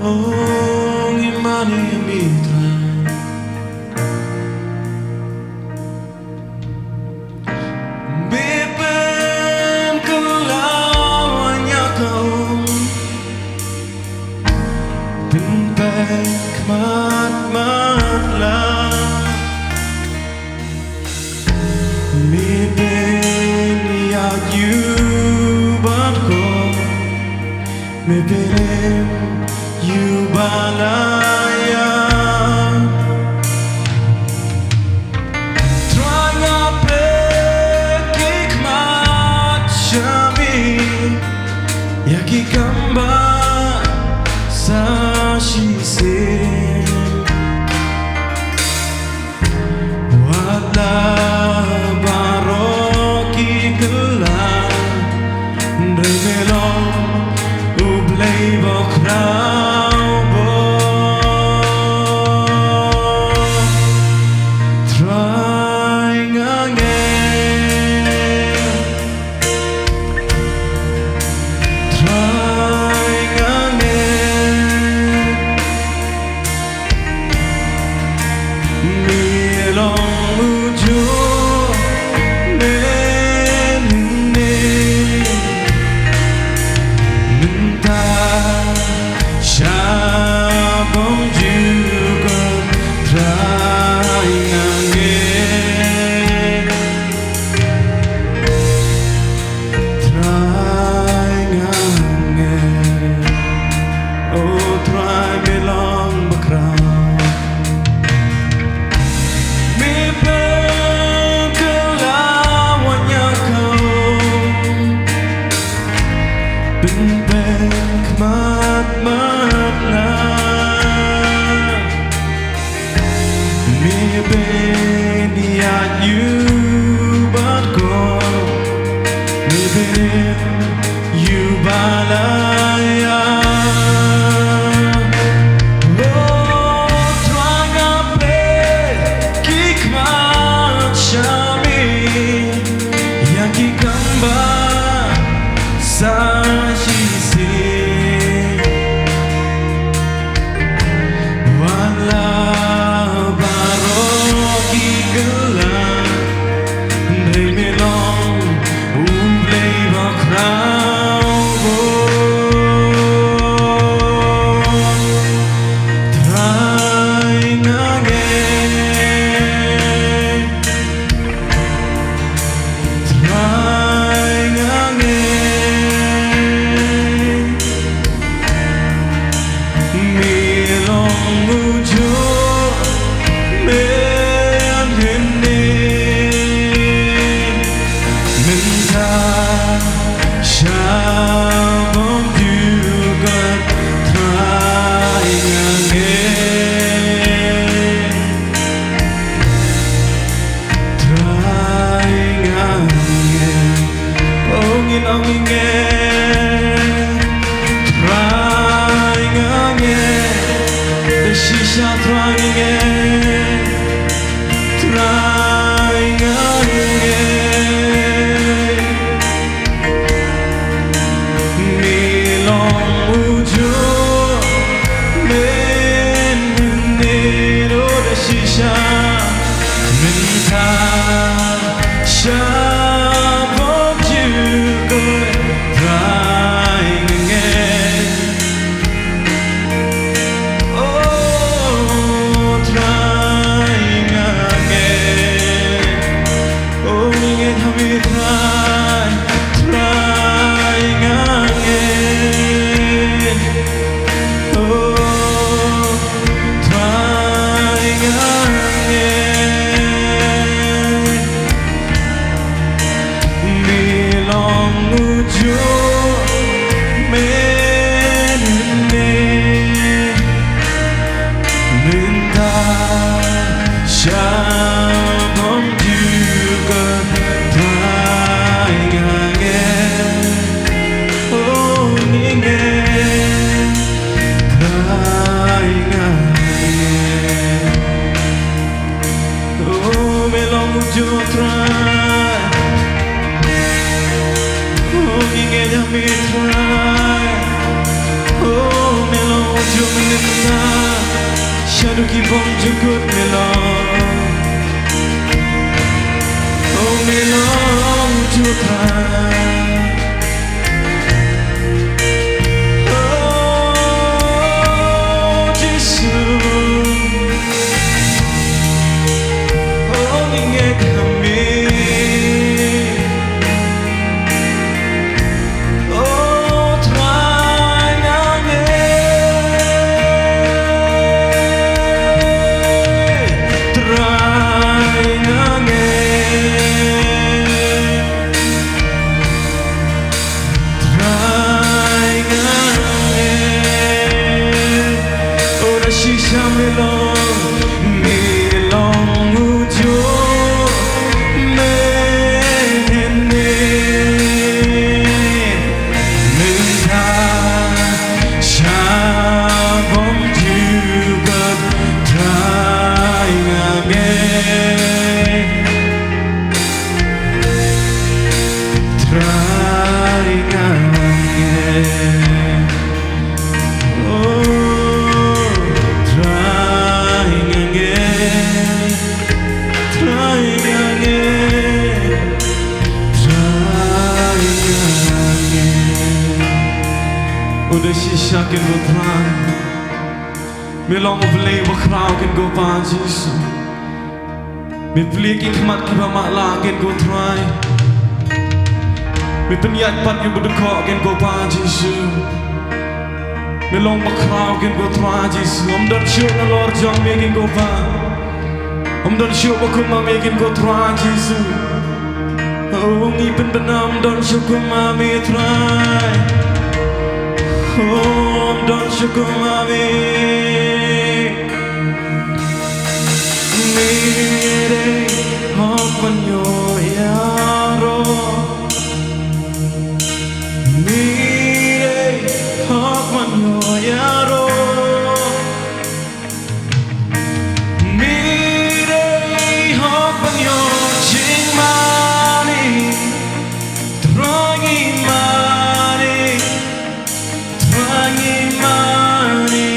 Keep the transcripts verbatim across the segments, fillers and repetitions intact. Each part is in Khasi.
Ong i mane mi Trai. Me pynkylla wan ïa ka um. Pynpeit khmat matlah. Me pynïaid ïa u bad ko. Me pynlong ïa u ba la ïap. Trai nga peit ki khmat sha me. Ïa ki kam ba sa shisien. Wat la baroh ki kylla, hynrei me long U Blei ba khraw bor. Trai nga ngeit. Trai nga ngeit. Me long ujuh mynhynnin. Mynta sha bymjukut Trai nga ngeit. Trai nga ngeit. O Trai me long ba khraw. Me pynkylla wan ïa ka um. Pynpeit khmat matlah. Me pynïaid ïa u bad ko. Me pynlong ïa u ba la ïap. O Trai nga peit ki khmat sha me. Ïa ki kam ba sa shisien. Wat la baroh ki kylla, hynrei me long U Blei ba khraw bor. Trai nga ngeit. Trai nga ngeit. Me long ujuh mynhynnin. Mynta sha bymjukut Trai nga ngeit. Trai nga ngeit. O ngin ong ngi ngeit. Trai nga ngeit. Da shisha Trai ngi ngeit. Trai nga ngeit. Me long ujuh mynhynnin. O da shisha mynta sha bymjukut Trai nga ngeit. O Trai nga ngeit. O ngi ngeit ha me Trai, Trai nga ngeit. O Trai nga ngeit. Me long ujuh mynhynnin. Mynta sha bymjukut Trai nga ngeit. O ngi ngeit. Trai nga ngeit. O me long ujuh Trai. O ngi ngeit ha me Trai. O me long Jong me na shaduh ki bym jukut me long. Oh, me long u Trai. Oh, Jisu. Oh, ngi ngeit ha me. Oh, Trai nga ngeit. Trai nga ngeit. Trai nga ngeit. Oh, da shisha me long, me long u juh me ne. Mynta sha bym jukut, Trai nga ngeit. Trai nga ngeit. Oh, Trai nga ngeit. Trai nga ngeit. Trai nga ngeit. Oh, da shisha kynduh Trai. Me long u Blei bakhraw kynduh Pa Jisu. Me plie ki khmat kiba mahla kynduh Trai. Me pynïaid pat ïa u badukhoh kynduh Pa Jisu. Me long bakhraw kynduh Trai Jisu. Ym don shuh nalor jong me kynduh Pa. Ym don shuh ba kum ma me kynduh Trai Jisu. Oh, ngi pynbna ym don shuh kum ma me Trai. Oh, ym don shuh kum ma me. Me dei hok ban ïoh ïaroh. Me dei hok ban ïoh ïaroh. Me dei hok ban ïoh jingmane. Trai ngi mane. Trai ngi mane.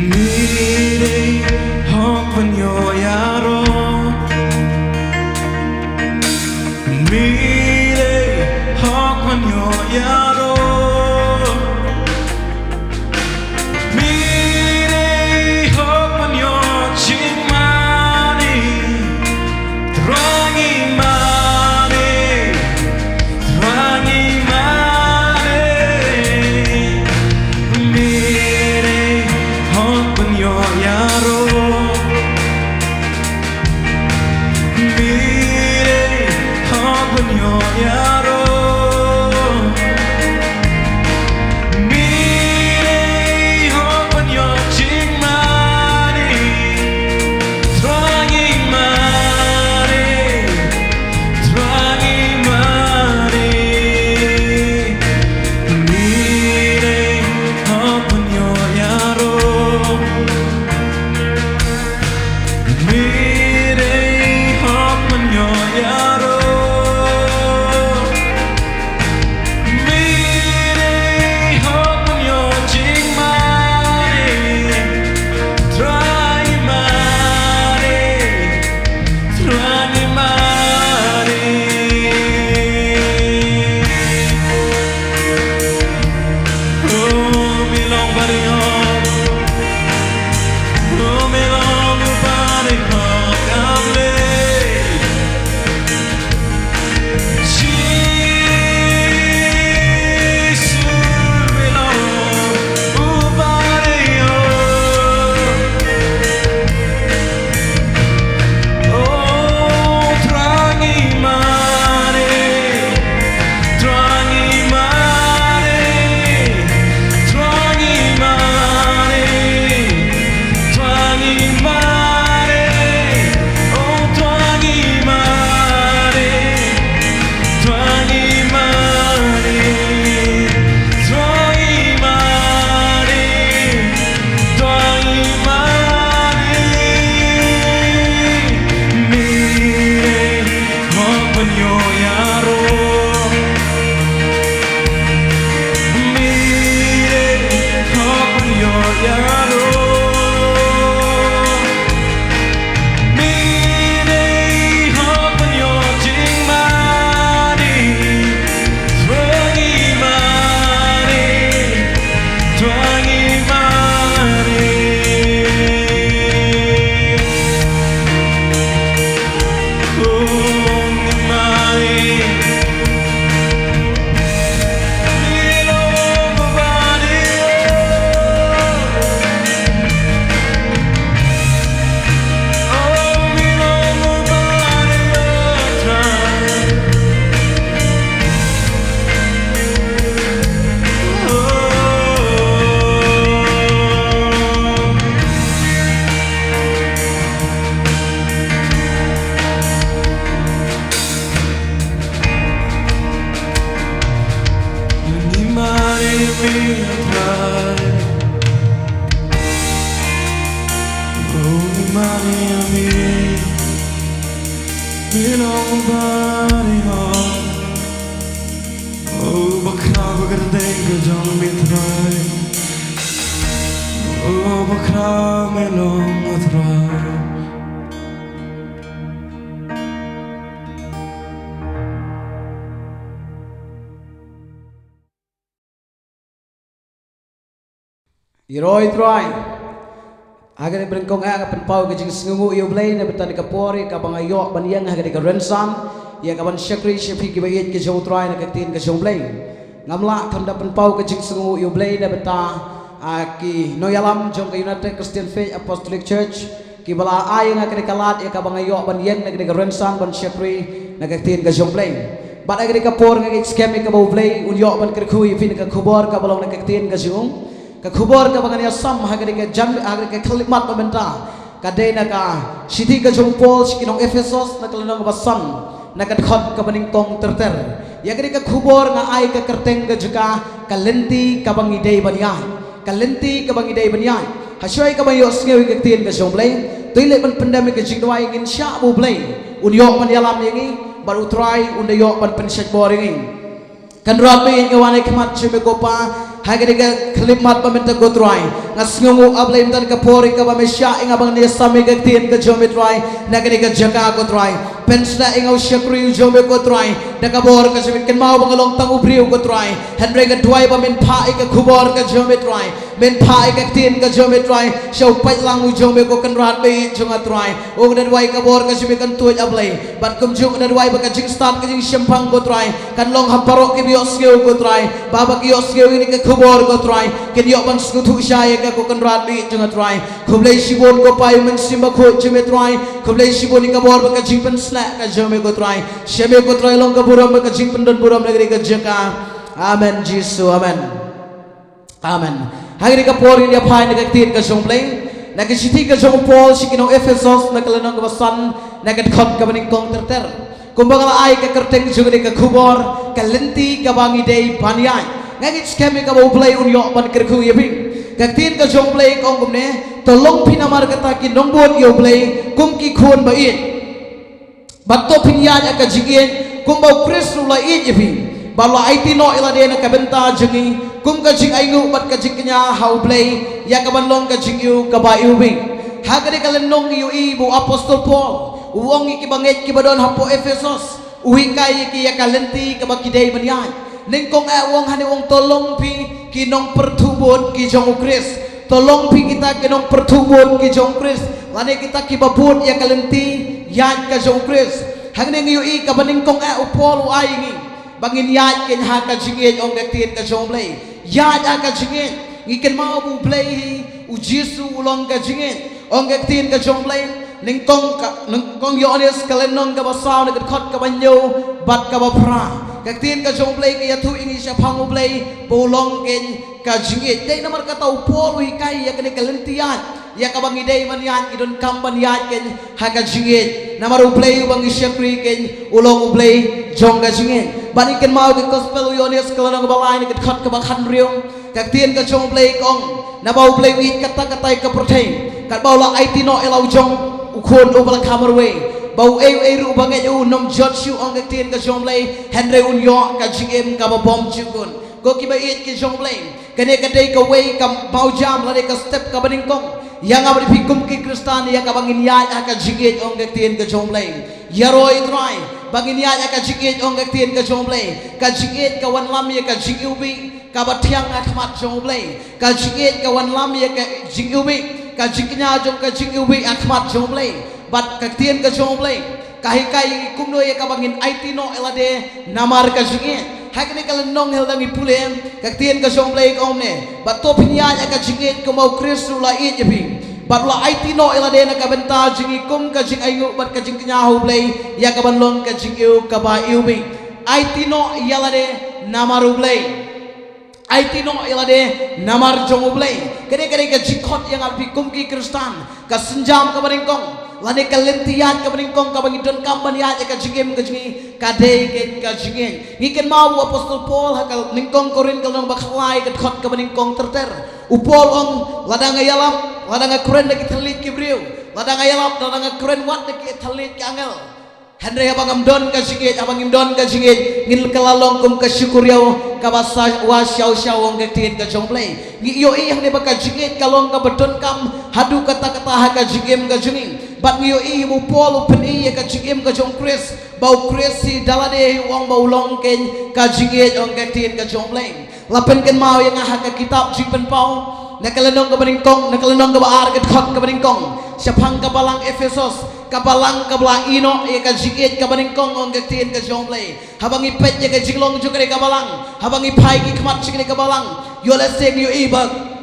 Me dei hok ban ïoh ïaroh. Me dei hok ban ïoh ïaroh. Me dei hok ban ïoh jingmane. Trai ngi mane. Trai ngi mane. Me dei hok ban ïoh ïaroh. Me dei hok ban ïoh ïaroh. Oh, Mari, Mari, mi long bari ho. Oh, bakra bakra dei ka jong mi Trai. Oh, bakra mi long Trai. Ïaroh Trai. Ha kane ka bynta nga pynpaw ka jingsngewnguh ïa U Blei na bynta ka por ïa kaba nga ïoh ban ïeng ha kane ka rynsan ïa kaban shakri sha phi kiba ïeit ki jong U Trai na ka ktien ka jong U Blei. Ngam lah tang da pynpaw ka jingsngewnguh ïa U Blei na bynta, ah, ki nongïalam jong ka United Christian Faith Apostolic Church, kiba la ai ïa nga kane ka lad ïa kaba nga ïoh ban ïeng na kane ka rynsan ban shakri na ka ktien ka jong U Blei. Bad ha kane ka por nga ngeit skhem ïa kaba U Blei un ïoh ban kyrkhu ïa phi na ka khubor kaba long na ka ktien ka jong u. Ka khubor kaba ngan ïasam ha kane ka jan, ha kane ka khyllipmat ba mynta ka dei na ka shithi ka jong u Paul sha ki nong Ephesos na ka lynnong ba san, na ka dkhot kaba nyngkong ter ter. Ïa kane ka khubor nga ai ka kyrteng ka jong ka, ka lynti kaba ngi dei ban ïaid. Ka lynti kaba ngi dei ban ïaid. Hashwa ïa kaba ïohsngew ïa ka ktien ka jong U Blei, to ngin leit ban pyndem ïa ka jingduwai, ngin shah ba U Blei un ïoh ban ïalam ïa ngi, bad U Trai un da ïoh ban pynshait bor ïa ngi. Kynrad baieit, nga wan ha khmat jong me ko Pa ha kane ka khyllipmat ba mynta ko Trai. Nga sngewnguh, A Blei, mynta ka por ïa kaba me shah ïa nga ban ïasam ïa ka ktien ka jong me Trai na kane ka jaka ko Trai. Pynsngew ïa nga u shakri u jong me ko Trai. Da ka bor ka jong me, kynmaw ba nga long tang u briew ko Trai, hynrei nga duwai ba men phah ïa ka khubor ka jong me Trai, men phah ïa ka ktien ka jong me Trai sha u paidlang u jong me ko Kynrad baieit jong nga Trai. Oh, nga da duwai ka bor ka jong me kan tuid, A Blei. Bad kumjuh nga da duwai ba ka jingstad ka jingshemphang ko Trai kan long ha baroh kiba ïohsngew ko Trai, ba haba ki ïohsngew ïa kane ka khubor ko Trai, kin ïoh ban sngewthuh shai ïa ka ko Kynrad baieit jong nga Trai. Khublei shibun ko Pa ïa u Mynsiem Bakhuid jong me Trai. Khublei shibun ïa ka bor bad ka jingpynsngew ka jong me ko Trai. Sha me ko Trai long ka burom bad ka jingpyndonburom na kane ka jaka. Amen Jisu, amen. Amen. Ha kane ka por ngin ïa phai na ka ktien ka jong U Blei na ka shithi ka jong u Paul sha ki nong Ephesos na ka lynnong kaba san, na ka dkhot kaba nyngkong ter ter. Kumba nga la ai ka kyrteng jong kane ka khubor, ka lynti kaba ngi dei ban ïaid. Nga ngeit skhem ïa kaba U Blei un ïoh ban kyrkhu ïa phi. Ka ktien ka jong U Blei ka ong kumne: To long phi namar kata ki nongbud ïa U Blei kum ki khun ba ïeit. Bad to phin ïaid ha ka jingïeit kumba U Khrist u la ïeit ïa phi, bad u la aiti noh ïa lade na ka bynta jong ngi kum ka jingainguh bad ka jingkñia ha U Blei, ïa kaban long ka jingainguh kaba iwbih. Ha kane ka lynnong ngi ïohi ba u apostol Paul u ong ïa kiba ngeit kiba don hapoh Ephesos, u hikai ïa ki ïa ka lynti kaba ki dei ban ïaid. Nyngkong eh u ong hangne, u ong to long phi ki nongpyrthuh bud ki jong U Khrist. To long phi kita ki nongpyrthuh bud ki jong U Khrist, lane kita kiba bud ïa ka lynti ïaid ka jong U Khrist. Hangne ngi ïohi kaba nyngkong eh u Paul u ai ngi ba ngin ïaid kein ha ka jingïeit, ong ka ktien ka jong U Blei. Ïaid ha ka jingïeit. Ngi kynmaw ba U Blei hi, U Jisu u long ka jingïeit, ong ka ktien ka jong U Blei. Nyngkong ka, nyngkong Ïoannis ka lynnong kaba saw na ka dkhot kaba hynñiew bad kaba phra. Ka ktien ka jong U Blei ka ïathuh ïa ngi shaphang U Blei ba u long kein ka jingïeit. Dei namar kata u Paul u hikai ïa kane ka lynti ïaid ïa kaba ngi dei ban ïaid, ngi donkam ban ïaid kein ha ka jingïeit. Namar U Blei uba ngi shakri kein u long U Blei jong ka jingïeit. Bad ngi kynmaw ka gospel u Ïoannis ka lynnong kaba lai na ka dkhot kaba khathynriew. Ka ktien ka jong U Blei ka ong, naba U Blei u ïeit katta katta ïa ka pyrthei, katba u la aiti noh ïa la u jong u khun uba la kha marwei, ba uei uei ruh uba ngeit ïa u un ym jot shuh, ong ka ktien ka jong U Blei, hynrei un ïoh ka jingim kaba bymjukut. Ko kiba ïeit ki jong U Blei, kane ka dei kawei ka mawjam lane ka step kaba nyngkong ïa nga bad ïa phi kum ki Khristan ïa kaba ngin ïaid ha ka jingïeit, ong ka ktien ka jong U Blei. Ïaroh ïa U Trai ba ngin ïaid ha ka jingïeit, ong ka ktien ka jong U Blei. Ka jingïeit ka wanlam ïa ka jingiwbih kaba thiang ha khmat jong U Blei. Ka jingïeit ka wanlam ïa ka jingiwbih, ka jingkñia jong ka jingiwbih ha khmat jong U Blei. Bad ka ktien ka jong U Blei ka hikai ïa ngi kumno ïa kaba ngin aiti noh ïa lade namar ka jingïeit. Ha kane ka lynnong, haba ngi pule, ka ktien ka jong U Blei ka ong kumne: Bad to phin ïaid ha ka jingïeit kumba U Khrist u la ïeit ïa phi, bad u la aiti noh ïa lade na ka bynta jong ngi kum ka jingainguh bad ka jingkñia ha U Blei, ïa kaban long ka jingainguh kaba iwbih. Aiti noh ïa lade namar U Blei. Aiti noh ïa lade namar jong U Blei. Kane ka dei ka jingkhot ïa nga bad ïa phi kum ki Khristan. Ka sienjam kaba nyngkong, Lane ka lynti ïaid kaba nyngkong kaba ngi donkam ban ïaid ïa ka jingim ka jong ngi ka dei ka, ka jingngeit. Ngi kynmaw u Apostol Paul ha ka nyngkong Korinth ka lynnong ba khatlai ka dkhot kaba nyngkong ter ter. U Paul ong, lada nga ïalap, lada nga kren da ki thylliej ki briew, lada nga ïalap, lada nga kren wat da ki thylliej ki angel, hynrei haba ngam don ka jingngeit, haba ngim don ka jingngeit, ngin kylla long kum ka shukriaw kaba sa wa shaw shaw, ong ka ktien ka jong U Blei. Ngi ïohi hangne ba ka jingngeit ka long kaba donkam haduh katta katta ha ka jingim ka jong ngi. Bad ngi ïohi ba u Paul u pyni ïa ka jingim ka jong u Khrist, ba u Khrist hi da lade hi u ong ba u long keiñ ka jingngeit, ong ka ktien ka jong U Blei. La pynkynmaw ïa nga ha ka kitab Jingpynpaw, na ka lynnong kaba nyngkong, na ka lynnong kaba ar, ka dkhot kaba nyngkong, shaphang ka balang Ephesos, ka balang kaba la ïehnoh ïa ka jingngeit kaba nyngkong, ong ka ktien ka jong U Blei. Haba ngi peit ïa ka jinglong jong kane ka balang, haba ngi phai ki khmat jong kane ka balang, ïoh lehse ngi ïohi ba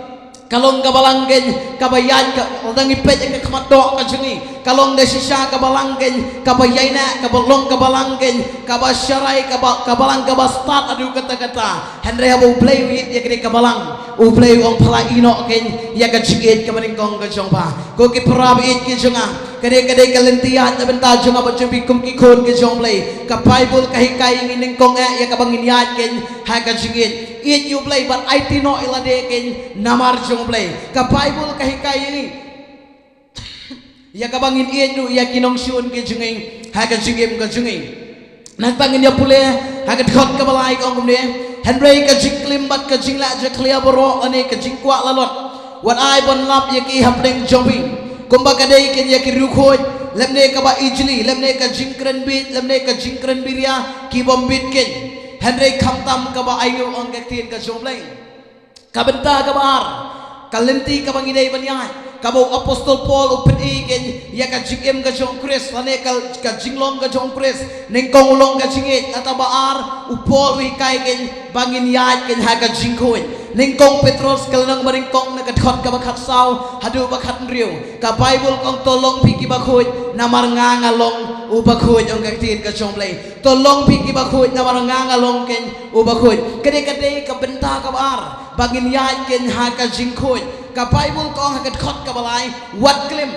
ka long ka balang keiñ kaba ïaid, ka, lada ngi peit ïa ka khmat doh ka jong ngi, ka long da shisha ka balang keiñ kaba ïaineh, kaba long ka balang keiñ kaba sharai, kaba, ka balang kaba stad haduh katta katta. Hynrei haba U Blei u ïeit ïa kane ka balang, U Blei u ong pha la ïehnoh keiñ ïa ka jingngeit kaba nyngkong ka jong pha. Ko ki para baieit ki jong nga, kane ka dei ka lynti ïaid na bynta jong nga bad jong phi kum ki khun ki jong U Blei. Ka Baibl ka hikai ïa ngi nyngkong eh ïa kaba ngin ïaid keiñ ha ka jingngeit. Ïeit ïa U Blei bad aiti noh ïa lade keiñ namar jong U Blei. Ka Baibl ka hikai ïa ngi ïa kaba ngin ïeit ruh ïa ki nongshun ki jong ngi ha ka jingim ka jong ngi. Nangta ngin ïa pule ha ka dkhot kaba lai ka ong kumne: Hynrei ka jingklim bad ka jingleh jakhlia baroh lane ka jingkwah lalot, wat ai ban lap ïa ki hapdeng jong phi, kumba ka dei keiñ ïa ki riewkhuid, lymne kaba ijli, lymne ka jingkren bieit, lymne ka jingkren biria, ki bym bit keiñ, hynrei khamtam kaba ainguh, ong ka ktien ka jong U Blei. Ka bynta kaba ar, ka lynti kaba ngi dei ban ïaid, kaba u Apostol Paul u pyni keiñ ïa ka jingim ka jong u Khrist, lane ka, ka jinglong ka jong u Khrist. Nyngkong u long ka jingngeit, kata ba ar u Paul u hikai keiñ ba ngin ïaid keiñ ha ka jingkhuid. Nyngkong Petros ka lynnong ba nyngkong na ka dkhot kaba khatsaw haduh ba khathynriew. Ka Baibl ka ong, to long phi kiba khuid namar nga nga long uba khuid, ong ka ktien ka jong U Blei. To long phi kiba khuid namar nga nga long keiñ uba khuid. Ka dei, ka dei ka bynta kaba ar ba ngin ïaid keiñ ha ka jingkhuid. Ka Baibl ka ong ha ka dkhot kaba lai, wat klim,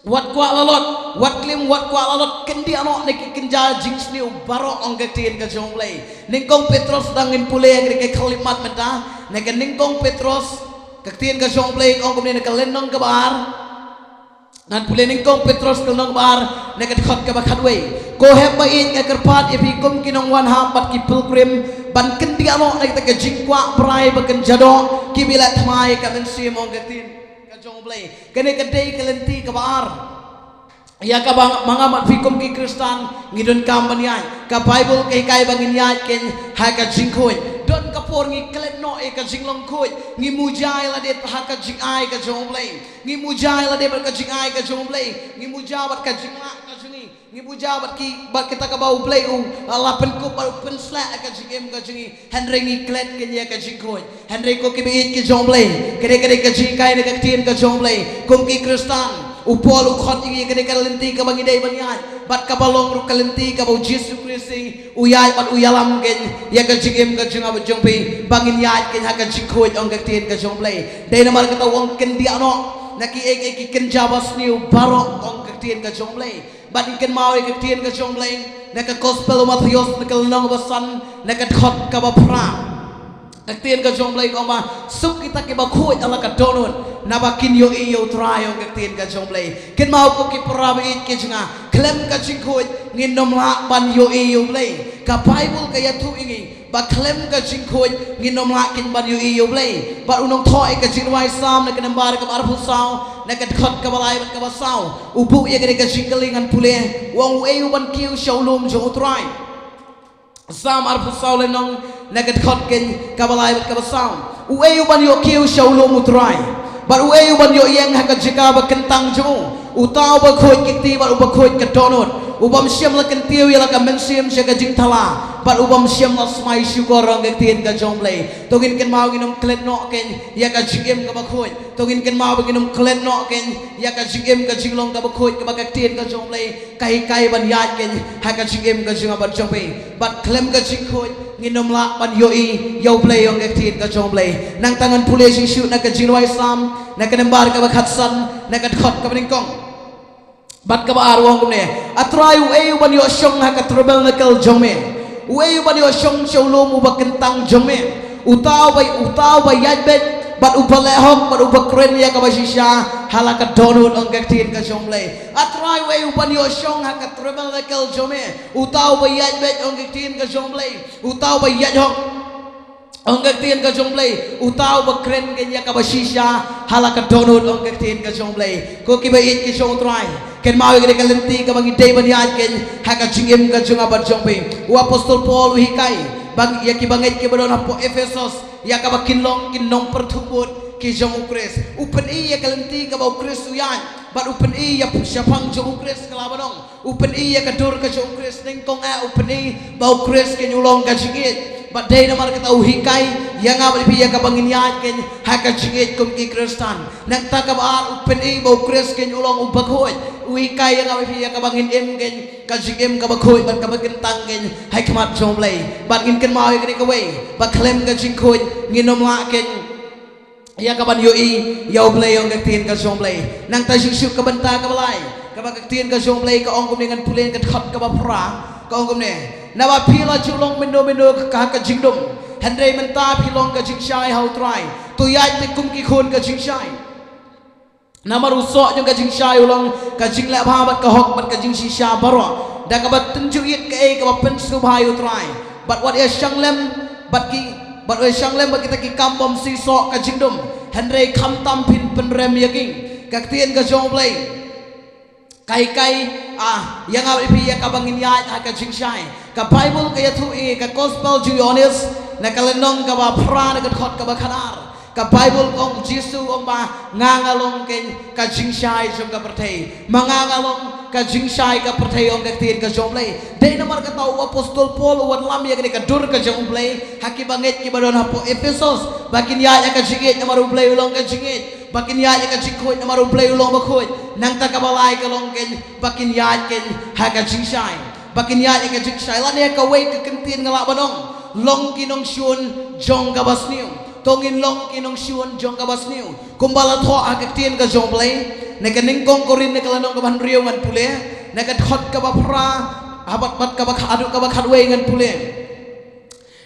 wat kwah lalot, wat klim, wat kwah lalot, kyndiah noh na ki kynja jingsniew baroh, ong ka ktien ka jong U Blei. Nyngkong Petros, dang ngin pule ha ka khyllipmat mynta, na ka Nyngkong Petros, ka ktien ka jong U Blei ka ong kumne na ka lynnong kaba ar. Ngan pule Nyngkong Petros ka lynnong ba ar na ka dkhot kaba khatwei. Ko hep ba ïeit, nga kyrpad ïa phi kum ki nongwan hap bad ki pilgrim, ban kyndiah noh na kita ka jingkwah brai ba kynja doh kiba la thma ïa ka mynsiem, ong ka ktien ka jong U Blei. Kane ka dei ka lynti kaba ar. Ïa kaba ma nga bad phi kum ki Khristan ngi donkam ban ïaid. Ka Baibl ka hikai ba ngin ïaid keiñ ha ka jingkhuid. Don ka por ngi klet noh ïa ka jinglong khuid, ngi muja ïa lade ha ka jingai ka jong U Blei. Ngi muja ïa lade bad ka jingai ka jong U Blei. Ngi muja bad ka jinglah ka jong ngi. Ngi muja bad ki, bad kita kaba U Blei u, ah, la pynkup bad u pynshlur ha ka jingim ka jong ngi. Hynrei ngi klet keiñ ïa ka jingkhuid. Hynrei ko kiba ïeit ki jong U Blei, ka dei, ka dei ka jinghikai na ka ktien ka jong U Blei. Kum ki Khristan, u Paul u khot ïa ngi, ka dei ka lynti kaba ngi dei ban ïaid, bad kaba long ruh ka lynti kaba U Jisu Khrist u ïaid bad u ïalam keiñ ïa ka jingim ka jong nga bad jong phi, ba ngin ïaid keiñ ha ka jingkhuid, ong ka ktien ka jong U Blei. Dei namar kata u ong kyndiah noh na kiei kiei ki kynja ba sniew baroh, ong ka ktien ka jong U Blei. Bad ngin kynmaw ïa ka ktien ka jong U Blei na ka Gospel u Mathaios na ka lynnong ba san na ka dkhot kaba phra. Ka ktien ka jong U Blei ka ong ba, suk kita kiba khuid ha la ka dohnud, naba kin ïohi ïa U Trai, ong ka ktien ka jong U Blei. Kynmaw ko ki para baieit ki jong nga, khlem ka jingkhuid ngin ym lah ban ïohi ïa U Blei. Ka Baibl ka ïathuh ïa ngi ba khlem ka jingkhuid ngin ym lah keiñ ban ïohi ïa U Blei. Bad u nongthoh ïa ka Jingrwai Salm na ka number kaba arphew saw, na ka dkhot kaba lai bad kaba saw, u buh ïa kane ka jingkylli, ngan pule. U ong, uei uban kiew sha u lum jong U Trai? Salm arphew saw lynnong, na ka dkhot keiñ kaba lai bad kaba saw. Uei uban ïoh kiew sha u lum U Trai? Bad uei uban ïoh ïeng ha ka jaka ba kyntang jong u? Uta uba khuid ki kti bad uba khuid ka dohnud, u bym shym la kyntiew ïa la ka mynsiem sha ka jingthala, bad u bym shym la smai shukor, ong ka ktien ka jong U Blei. To ngin kynmaw ngin ym klet noh keiñ ïa ka jingim kaba khuid. To ngin kynmaw ba ngin ym klet noh keiñ ïa ka jingim ka jinglong kaba khuid kaba ka ktien ka jong U Blei ka hikai ban ïaid keiñ ha ka jingim ka jong nga bad jong phi. Bad khlem ka jingkhuid ngin ym lah ban ïohi ïa U Blei, ong ka ktien ka jong U Blei. Nangta ngan pule shisha na ka Jingrwai Salm na ka number kaba khatsan, na ka dkhot kaba nyngkong. Bad kaba ar u ong kumne, A Trai, uei uban ïoh shong ha ka tabernacle jong me? Uei uban ïoh shong sha u lum uba kyntang jong me? Uta uba, uta uba ïaid beit bad uba leh hok bad uba kren ïa kaba shisha ha la ka dohnud, ong ka ktien ka jong U Blei. A Trai, uei uban ïoh shong ha ka tabernacle jong me? Uta uba ïaid beit, ong ka ktien ka jong U Blei. Uta uba ïaid hok, ong ka ktien ka jong U Blei, uta uba kren kein ïa kaba shisha ha la ka dohnud, ong ka ktien ka jong U Blei. Ko kiba ïeit ki jong U Trai, kynmaw ïa kane ka lynti kaba ngi dei ban ïaid kein ha ka jingim ka jong nga bad jong phi. U Apostol Paul u hikai ba ïa ki bangeit kiba don hapoh Ephesos ïa kaba kin long ki nongpyrthuh bud ki jong U Khrist. U pyni ïa ka lynti kaba U Khrist u ïaid bad u pyni ïa shaphang jong U Khrist ka la ba long. U pyni ïa ka dur ka jong U Khrist, nyngkong eh u pyni ba U Khrist kein u long ka jingïeit. Bad dei namar kata u hikai ïa nga bad phi ïa kaba ngin ïaid kein ha ka jingïeit kum ki Khristan. Nangta kaba ar u pyni ba U Khrist kein u long u bakhuid. U hikai ïa nga bad phi ïa kaba ngin im kein ka jingim kaba khuid bad kaba kyntang kein ha khmat jong U Blei. Bad ngin kynmaw ïa kane kawei, ba khlem ka jingkhuid ngin ym lah kein ïa kaban ïohi ïa U Blei, ong ka ktien ka jong U Blei. Nangta shuh shuh ka bynta kaba lai, kaba ka ktien ka jong U Blei ka ong kumne, ngan pule ka dkhot kaba phra, ka ong kumne, naba phi la ju long mynno mynno ka, ka jingdum, hynrei mynta phi long ka jingshai ha U Trai. To ïaid te kum ki khun ka jingshai. Namar u soh jong ka jingshai u long ka jingleh bha bad ka hok bad ka jingshisha baroh, da kaba tynjuh ïit kaei kaba pynsngewbha ïa U Trai. Bad wat ïa shang lem bad ki, bad wat ïa shang lem bad kita ki kam bym sih soh ka jingdum, hynrei khamtam phin pynrem ïa ki. Ka ktien ka jong U Blei ka hikai, ah, ïa nga bad phi ïa kaba ngin ïaid ha ka jingshai. Ka Baibl ka ïathuh ïa ka Gospel jong u Ïohannes, na ka lynnong kaba phra, na ka dkhot kaba khatar. Ka Baibl ka ong, Jisu u ong ba nga nga long kein ka jingshai jong ka pyrthei. Ma nga nga long ka jingshai ka pyrthei, ong ka ktien ka jong U Blei. Dei namar kata u Apostol Paul u wanlam ïa kane ka dur ka jong U Blei ha ki bangeit kiba don hapoh Ephesos, ba kin ïaid ha ka jingïeit namar U Blei u long ka jingïeit. Ba kin ïaid ha ka jingkhuid namar U Blei u long bakhuid. Nangta kaba lai ka long kein ba kin ïaid kein ha ka jingshai. Ba kin ïaid ha ka jingshai. Lane kawei ka kyntien nga lah ban ong, long ki nongshun jong kaba sniew. To ngin long ki nongshun jong kaba sniew. Kumba la thoh ha ka ktien ka jong U Blei na ka nyngkong Korinth, na ka lynnong kaba hynriew, ngan pule na ka dkhot kaba phra, ha bad, bad kaba kha-, haduh kaba khatwei, ngan pule.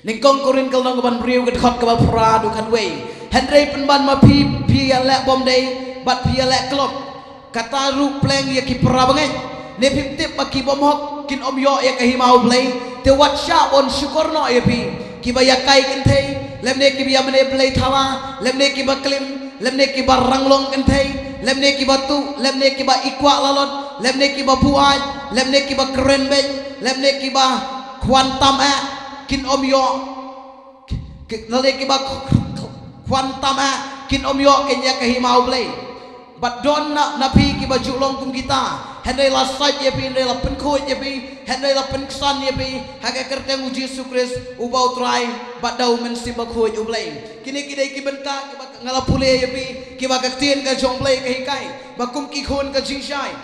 Nyngkong Korinth ka lynnong kaba hynriew, ka dkhot kaba phra haduh khatwei. Hynrei pynban ma phi, phi ïaleh bymdei bad phi ïaleh klop, kata ruh pleng ïa ki para bangeit. Ne phim tip ba ki bymhok kin ym ïoh ïa ka hima U Blei? Te wat shah ban shukor noh ïa phi, kiba ïakai kynthei, lymne kiba ïamane blei thala, lymne kiba klim, lymne kiba ranglong kynthei, lymne kiba tuh, lymne kiba ikwah lalot, lymne kiba buaid, lymne kiba kren beiñ, lymne kiba khwan tam eh, kin ym ïoh. Ki, lane kiba k-, k-, k-, khwan tam eh, kin ym ïoh kein ïa ka hima U Blei. Bad don na, na phi kiba ju long kum kita, hynrei la sait ïa phi, hynrei la pynkhuid ïa phi, hynrei la pynksan ïa phi ha ka kyrteng U Jisu Khrist uba U Trai, bad da U Mynsiem Bakhuid U Blei. Kine ki dei ki bynta kiba nga la pule ïa phi, kiba ka ktien ka jong U Blei ka hikai, ba kum ki khun ka jingshai,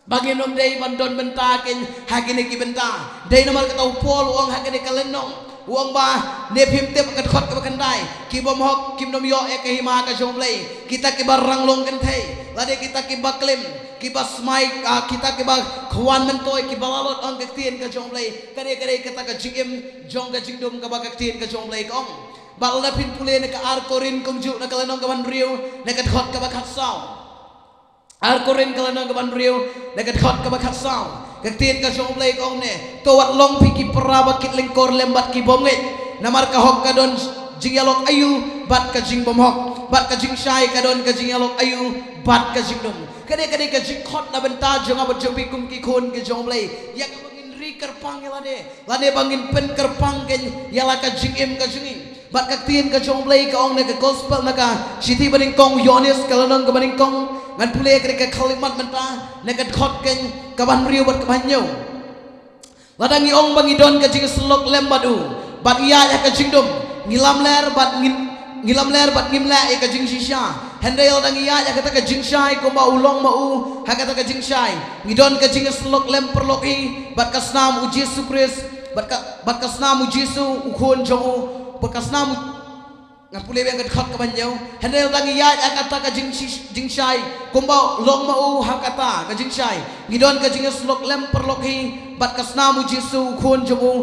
ba ngin ym dei ban don bynta kein ha kine ki bynta. Dei namar kata u Paul u ong ha kane ka lynnong, u ong ba, ne phim tip, ka dkhot kaba khyndai, ki bymhok kim nym ïoh ïa ka hima ka jong U Blei. Kita kiba ranglong kynthei, lane kita kiba klim, kiba smai, ah, kita kiba khwan myntoi, kiba lalot, ong ka ktien ka jong U Blei. Ka dei, ka dei kata ka jingim jong ka jingdum kaba ka ktien ka jong U Blei ka ong. Bad lada phin pule na ka ar Korinth kumjuh, na ka lynnong kaba hynriew, na ka dkhot kaba khatsaw. Ar Korinth ka lynnong kaba hynriew, na ka dkhot kaba khatsaw. Ka ktien ka jong U Blei ka ong ne, to wat long phi ki para ba kit lyngkor lem bad ki bymngeit. Namar ka hok ka don jingïalok aïu bad ka jingbymhok, bad ka jingshai ka don ka jingïalok aïu bad ka jingdum. Ka dei, ka dei ka jingkhot na bynta jong nga bad jong phi kum ki khun ki jong U Blei, ïa kaba ngin ri kyrpang ïa lade, lane ba ngin pynkyrpang kein ïa la ka jingim ka jong ngi. Bad ka ktien ka jong U Blei ka ong na ka Gospel, na ka shithi banyngkong u Ïoannis, ka lynnong kaba nyngkong, ngan pule ka dei ka khyllipmat mynta, na ka dkhot kein kaba hynriew bad kaba hynñiew. Lada ngi ong ba ngi don ka jingïasyllok lem bad u, bad ngi ïaid ha ka jingdum, ngi lamler bad ngin, ngi lamler bad ngim leh ïa ka jingshisha. Hynrei lada ngi ïaid ha kata ka jingshai kumba u long ma u ha kata ka jingshai, ngi don ka jingïasyllok lem paralok hi bad ka snam U Jisu Khrist, bad ka, bad ka snam U Jisu, u Khun jong u, bad ka snam U Nga pule biang ka dkhot kaba hynñiew. Hynrei lada ngi ïaid ha kata ka jingshi-, jingshai, kumba long ma u ha kata ka jingshai, ngi don ka jingïasyllok lem paralok hi bad ka snam u Jisu u khun jong u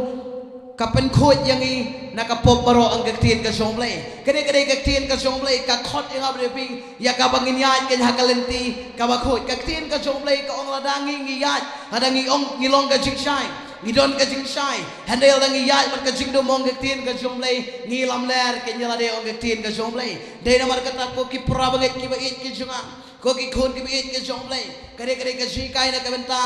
ka pynkhuid ïa ngi na ka pop baroh, ong ka ktien ka jong U Blei. Kadei kadei ka ktien ka jong U Blei ka khot ïa nga bad ïa phi ïa kaba ngin ïaid kein ha ka lynti kaba khuid. Ka ktien ka jong U Blei ka ong lada ngi ngi ïaid, lada ngi ong ngi long ka jingshai, ngi don ka jingshai, hynrei lada ngi ïaid bad ka jingdum, ong ka ktien ka jong U Blei, ngi lamler kein ïa lade, ong ka ktien ka jong U Blei. Dei namar kata ko ki para bangeit kiba ïeit ki jong nga, ko ki khun kiba ïeit ki jong U Blei, kadei kadei ka jinghikai na ka bynta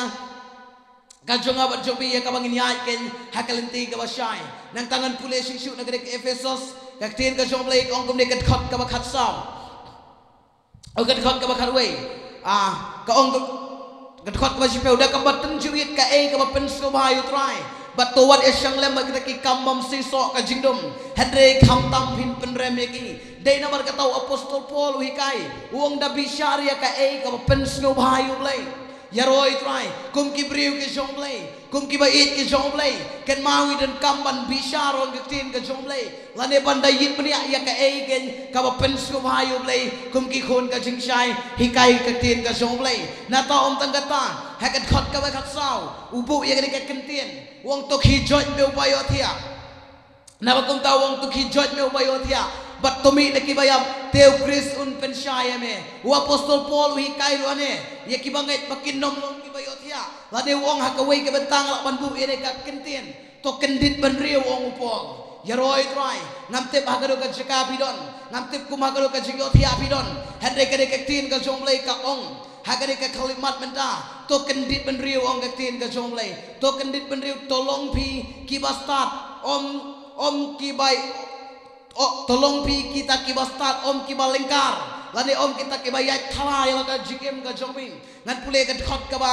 ka jong nga bad jong phi ïa kaba ngin ïaid kein ha ka lynti kaba shai. Nangta ngan pule shuh shuh na ka dei ka Ephesos, ka ktien ka jong U Blei ka ong kumne, ka dkhot kaba khatsaw. O, ka dkhot kaba khatwei. Ah, ka ong ka, ka dkhot kaba shiphew, da kaba tynjuh ïit kaei kaba pynsngewbha ïa U Trai, bad to wat ïashang lem bad kita ki kam bym seisoh ka jingdum, hynrei khamtam phin pynrem ïa ki. Dei namar kata u apostol Paul u hikai, u ong da bishar ïa kaei kaba pynsngewbha ïa U Blei. Ïaroh ïa U Trai kum ki briew ki jong U Blei, kum kiba ïeit ki jong U Blei, kynmaw ngi donkam ban bishar, ong ka ktien ka jong U Blei, lane ban da ïit bniah ïa kaei kein kaba pynsngewbha ïa U Blei kum ki khun ka jingshai, hikai ka ktien ka jong U Blei. Nangta ym tang kata, ha ka dkhot kaba khatsaw u buh ïa kane ka kyntien, u ong to khie joit me uba ïohthiah. Naba kumta u ong to khie joit me uba ïohthiah, bad to mih na kiba ïap, te u Khrist un pynshai ïa me. U apostol Paul u hikai ruh hangne ïa kiba ngeit ba kin ym long kiba ïohthiah. Lane u ong ha kawei ka bynta nga lah ban buh ïa kane ka kyntien, to kyndit bynriew, ong u Paul. Ïaroh ïa U Trai, ngam tip ha kato ka jaka phi don, ngam tip kum ha kato ka jingïohthiah phi don, hynrei kadei ka ktien ka jong U Blei ka ong ha kadei ka khyllipmat mynta, to kyndit bynriew, ong ka ktien ka jong U Blei. To kyndit bynriew, to long phi kiba stad, ym, ym kiba, o, to long phi kita kiba stad, ym kiba lyngkar, lane ym kita kiba ïaid thala ïa la ka jingim ka jong phi. Ngan pule ka dkhot kaba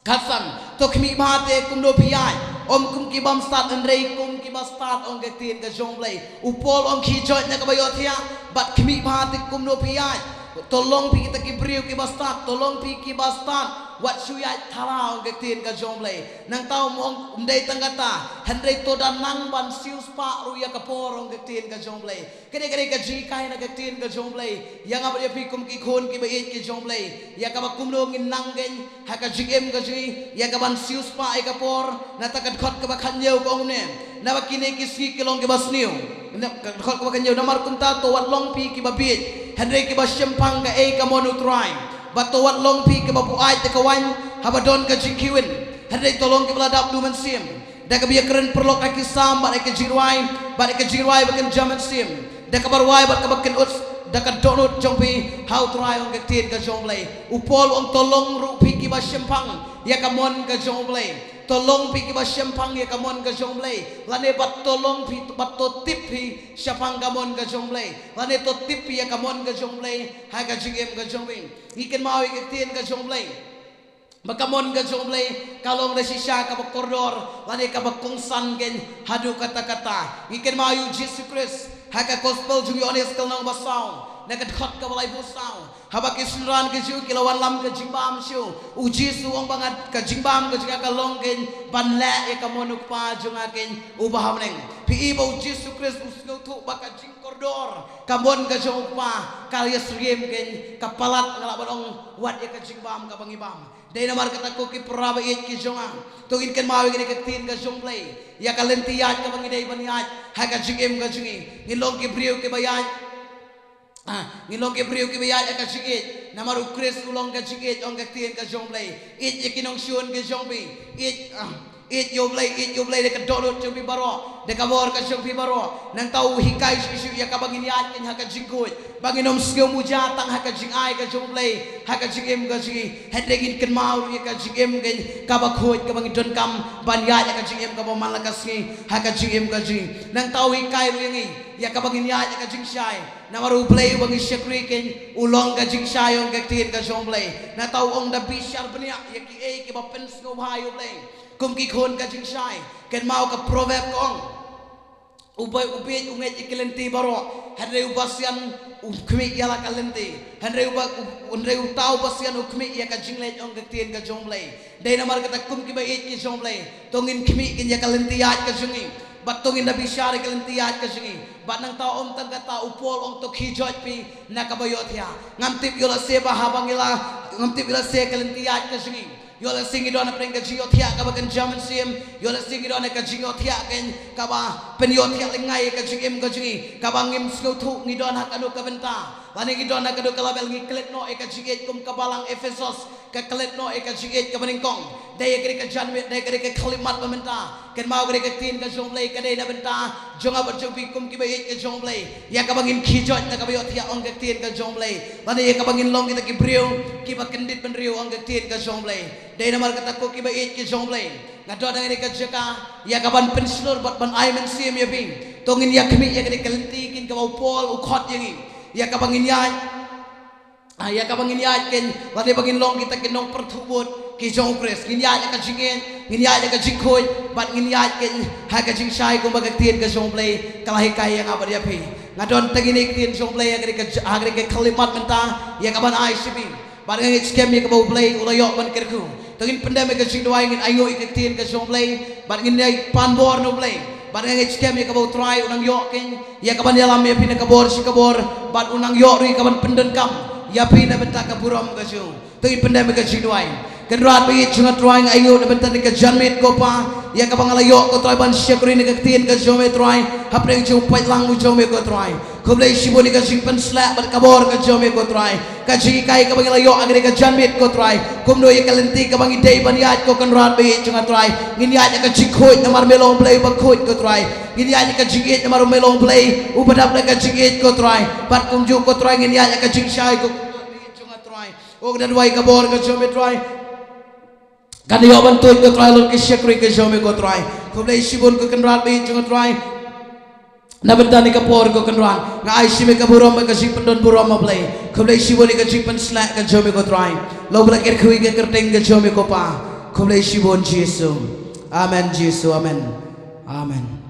khatsan, to khmih bha te kumno phi ïaid, ym kum ki bym stad hynrei kum kiba stad, ong ka ktien ka jong U Blei. U Paul u ong khie joit na kaba ïohthiah bad khmih bha te kumno phi ïaid. To long phi kita ki briew kiba stad, to long phi kiba stad, wat shu ïaid thala, ong ka ktien ka jong U Blei. Nangta um ong, um dei tang kata, hynrei to da nang ban siewspah ruh ïa ka por, ong ka ktien ka jong U Blei. Kadei kadei ka jinghikai na ka ktien ka jong U Blei ïa nga bad ïa phi kum ki khun kiba ïeit ki jong U Blei, ïa kaba kumno ngin nang kein ha ka jingim ka jong ngi, ïa kaban siewspah ïa ka por. Nangta ka dkhot kaba khathynñiew ka ong kumne, naba kine ki sngi ki long kiba sniew. Na ka dkhot kaba khathynñiew, namar kumta to wat long phi kiba bieit hynrei kiba shemphang kaei ka mon U Trai, bad to wat long phi kiba buaid da ka waiñ haba don ka jingkhie win, hynrei to long kiba la dap duh mynsiem da kaba ïakren paralok ha ki salm bad ha ki jingrwai, bad ha ki jingrwai ba kynja mynsiem, da kaba rwai bad kaba kynut da ka dohnud jong phi ha U Trai, ong ka ktien ka jong U Blei. U Paul u ong to long ruh phi kiba shemphang ïa ka mon ka jong U Blei, to long phi kiba shemphang ïa ka mon ka jong U Blei, lane bad to long phi, bad to tip phi shaphang ka mon ka jong U Blei, lane to tip phi ïa ka mon ka jong U Blei ha ka jingim ka jong phi. Ngi kynmaw ïa ka ktien ka jong U Blei ba ka mon ka jong U Blei ka long da shisha kaba kordor lane kaba kongsan kein haduh katta katta. Ngi kynmaw ïa U Jisu Khrist ha ka gospel jong u Ïoannis ka lynnong ba saw, na ka dkhot kaba laiphew saw, haba ki synran ki Jiw ki la wanlam ka jingbam sha u, U Jisu u ong ba nga, ka jingbam ka jong nga ka long kein ban leh ïa ka mon U Kpa jong nga kein uba ha bneng. Phi i ba U Jisu Khrist u sngewthuh ba ka jingkordor ka mon ka jong U Kpa ka ïasyriem kein, ka palat, nga lah ban ong, wat ïa ka jingbam kaba ngi bam. Dei namar kata ko ki para ba ïeit ki jong nga, to ngin kynmaw ïa kane ka ktien ka jong U Blei ïa ka lynti ïaid kaba ngi dei ban ïaid ha ka jingim ka jong ngi. Ngin long ki briew kiba ïaid, ah, ngin long ki briew kiba ïaid ha ka jingïeit, namar U Khrist u long ka jingïeit, ong ka ktien ka jong U Blei. Ïeit ïa ki nongshun ki jong phi, ïeit, ah, ïeit ïa U Blei, ïeit ïa U Blei da ka dohnud jong phi baroh, da ka bor ka jong phi baroh. Nangta u hikai shuh shuh ïa kaba ngin ïaid kein ha ka jingkhuid, ba ngin ym sngew muja tang ha ka jingai ka jong U Blei ha ka jingim ka jong ngi, hynrei ngin kynmaw ruh ïa ka jingim kein kaba khuid kaba ngi donkam ban ïaid ha ka jingim kaba man la ka sngi ha ka jingim ka jong ngi. Nangta u hikai ruh ïa ngi ïa kaba ngin ïaid ha ka jingshai, namar U Blei uba ngi shakri kein u long ka jingshai, ong ka ktien ka jong U Blei. Nangta u ong da bishar bniah ïa kiei kiba pynsngewbha ïa U Blei kum ki khun ka jingshai. Kynmaw ka Proverb ka ong, u ba, u bieit u ngeit ïa ki lynti baroh, hynrei u basian u khmih ïa la ka lynti, hynrei u ba, u, hynrei uta u basian u khmih ïa ka jingleit, ong ka ktien ka jong U Blei. Dei namar kata kum kiba ïeit ki jong U Blei, to ngin khmih kein ïa ka lynti ïaid ka jong ngi, Bad to ngin da bishar ïa ka lynti ïaid ka jong ngi. Bad nangta ym tang kata, u Paul u ong to khie joit phi na kaba ïohthiah. Ngam tip ïoh lehse ba haba ngi la, ngam tip ïoh lehse ka lynti ïaid ka jong ngi. Ïoh lehse ngi don hapdeng ka jingïohthiah kaba kynja mynsiem. Ïoh lehse ngi don ha ka jingïohthiah kaba pynïohthiah lyngngai ïa ka jingim ka jong ngi, kaba ngim sngewthuh ngi don ha kano ka bynta. Lane ngi don ha kano ka level, ngi klet noh ïa ka jingïeit kum ka balang Ephesos ka klet noh ïa ka jingïeit kaba nyngkong. Dei ïa kane ka janmiet, dei ïa kane ka khyllipmat ba mynta. Kynmaw kane ka ktien ka jong U Blei ka dei na bynta jong nga bad jong phi kum kiba ïeit ka jong U Blei. Ïa kaba ngin khie joit na kaba ïohthiah, ong ka ktien ka jong U Blei. Lane ïa kaba ngin long kita ki briew kiba kyndit bynriew, ong ka ktien ka jong U Blei. Dei namar kata ko kiba ïeit ka jong U Blei, nga don ha kane ka jaka ïa kaban pynshlur bad ban ai mynsiem ïa phi. To ngin ïa khmih ïa kane ka lynti kin kaba u Paul u khot ïa ngi. Ïa kaba ngin ïaid, ah, ïa kaba ngin ïaid kin, lane ba ngin long kita ki nongpyrthuh bud ki jong U Khrist. Ngin ïaid ïa ka jingïeit, ngin ïaid ïa ka jingkhuid, bad ngin ïaid kin ha ka jingshai kumba ka ktien ka jong U Blei ka la hikai ïa nga bad ïa phi. Nga don tang ine i ktien jong U Blei ha kane ka, ha kane ka khyllipmat mynta ïa kaban ai sha phi. Bad nga ngeit skhem ïa kaba U Blei u la ïoh ban kyrkhu. To ngin pyndem ïa ka jingduwai, ngin ainguh ïa ka ktien ka jong U Blei. Bad ngin ïai pan bor na U Blei. Bad nga ngeit skhem ïa kaba U Trai u nang ïoh kin ïa kaban ïalam ïa phi na ka bor sha ka bor. Bad u nang ïoh ruh ïa kaban pyndonkam ïa phi na bynta ka burom ka jong u. To ngin pyndem ïa ka jingduwai. Kynrad ba ïeit jong nga Trai, nga ainguh na bynta kane ka janmiet ko Pa, ïa kaba nga la ïoh ko Trai ban shakri na ka ktien ka jong me Trai, hapdeng jong u paidlang u jong me ko Trai. Khublei shibun ïa ka jingpynshlur bad ka bor ka jong me ko Trai. Ka jinghikai kaba ngi la ïoh ha kane ka janmiet ko Trai. Kumno ïa ka lynti kaba ngi dei ban ïaid ko Kynrad ba ïeit jong nga Trai. Ngin ïaid ïa ka jingkhuid namar me long Blei uba khuid ko Trai. Ngin ïaid ïa ka jingïeit namar me long Blei uba dap da ka jingïeit ko Trai. Bad kumjuh ko Trai ngin ïaid ïa ka jingshai ko Kynrad ba ïeit jong nga Trai. Ong da duwai ka bor ka jong me Trai. Kan ïoh ban tuid ko Trai, lut ki shakri ka jong me ko Trai. Khublei shibun ko Kynrad ba ïeit jong nga Trai. Na bynta kane ka por ko Kynrad, nga ai sha me ka burom bad ka jingpyndon burom ma Blei. Khublei shibun ïa ka jingpynshlur ka jong me ko Trai. Long ba la kyrkhu ïa ka kyrteng ka jong me ko Pa. Khublei shibun Jisu. Amen Jisu, amen. Amen.